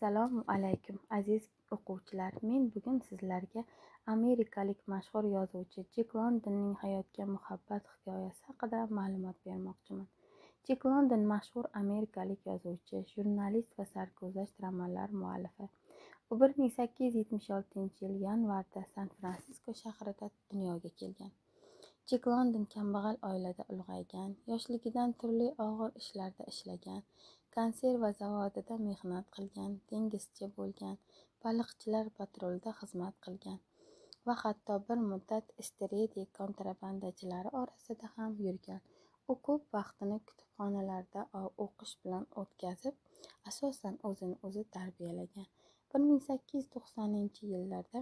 Assalomu alaykum, aziz o'quvchilar. Men bugun sizlarga amerikalik mashhur yozuvchi Jek Londonning hayotga muhabbat hikoyasi haqida ma'lumot bermoqchiman. Jek London mashhur amerikalik yozuvchi, jurnalist va sarguzasht romanlar muallifi. U 1876-yil yanvarda San-Fransisko shahrida dunyoga kelgan. Jek London kambag'al oilada ulg'aygan, yoshligidan turli og'ir ishlarda ishlagan, konserva zavodida mehnat qilgan, dengizchi bo'lgan, baliqchilar patrulida xizmat qilgan va hatto bir muddat istiridye kontrabandachilari orasida ham yurgan. U ko'p vaqtini kutubxonalarda o'qish bilan o'tkazib, asosan o'zini o'zi tarbiyalagan. 1890-yillarda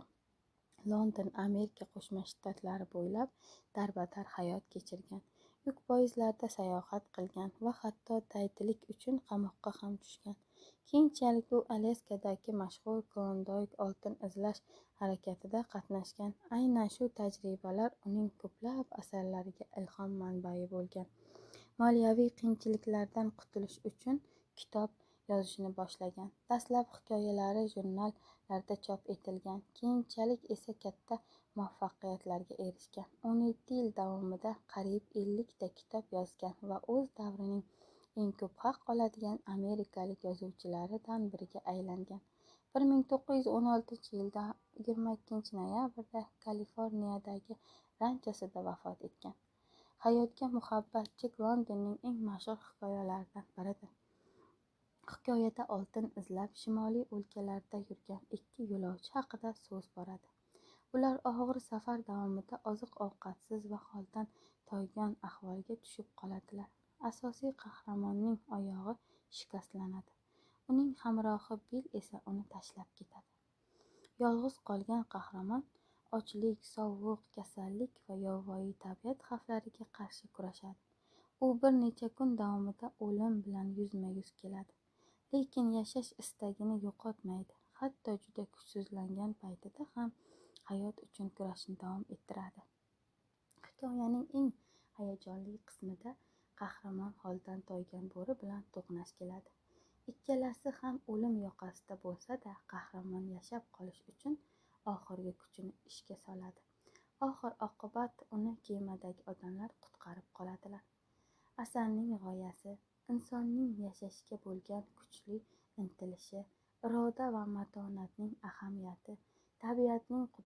London Amerika Qo'shma Shtatlari bo'ylab darbadar hayot kechirgan. Yuk poyezdlarida sayohat qilgan va hatto daydilik uchun qamoqqa ham tushgan. Keyinchalik u Alyaskadagi mashhur Klondayk oltin izlash harakatida qatnashgan. Aynan shu tajribalar uning ko'plab asarlariga ilhom manbai bo'lgan. Moliyaviy qiyinchiliklardan qutulish uchun kitob yozishni boshlagan. Dastlab hikoyalari jurnallarda chop etilgan, keyinchalik esa katta muvaffaqiyatlarga erishgan. 17 yil davomida qariyb 50 ta kitob yozgan va o'z davrining eng ko'p haq oladigan amerikalik yozuvchilaridan biriga aylangan. 1916-yilda 22-noyabrda Kaliforniyadagi ranchosida vafot etgan. Hayotga muhabbat Jek Londonning eng mashhur hikoyalaridan biridir. Hikoyada oltin izlab shimoliy o'lkalarda yurgan ikki yo'lovchi haqida so'z boradi. Ular og'ir safar davomida oziq-ovqatsiz va holdan toygan ahvolga tushib qoladilar. Asosiy qahramonning oyog'i shikastlanadi. Uning hamrohi Bill esa uni tashlab ketadi. Yolg'iz qolgan qahramon ochlik, sovuq, kasallik va yovvoyi tabiat xavflariga qarshi kurashadi. U bir necha kun davomida o'lim bilan yuzma-yuz keladi. Lekin yashash istagini yo'qotmaydi. Hatto juda kuchsizlangan paytida ham hayot uchun kurashni davom ettiradi. Hikoyaning eng hayajonli qismida qahramon holdan toygan bo'ri bilan to'qnash keladi. Ikkalasi ham o'lim yoqasida bo'lsa-da, qahramon yashab qolish uchun oxirgi kuchini ishga soladi. Oxir-oqibat uni kemadagi odamlar qutqarib qoladilar. Asarning g'oyasi insonning yashashga bo'lgan kuchli intilishi, iroda va matonatning ahamiyati, tabiatning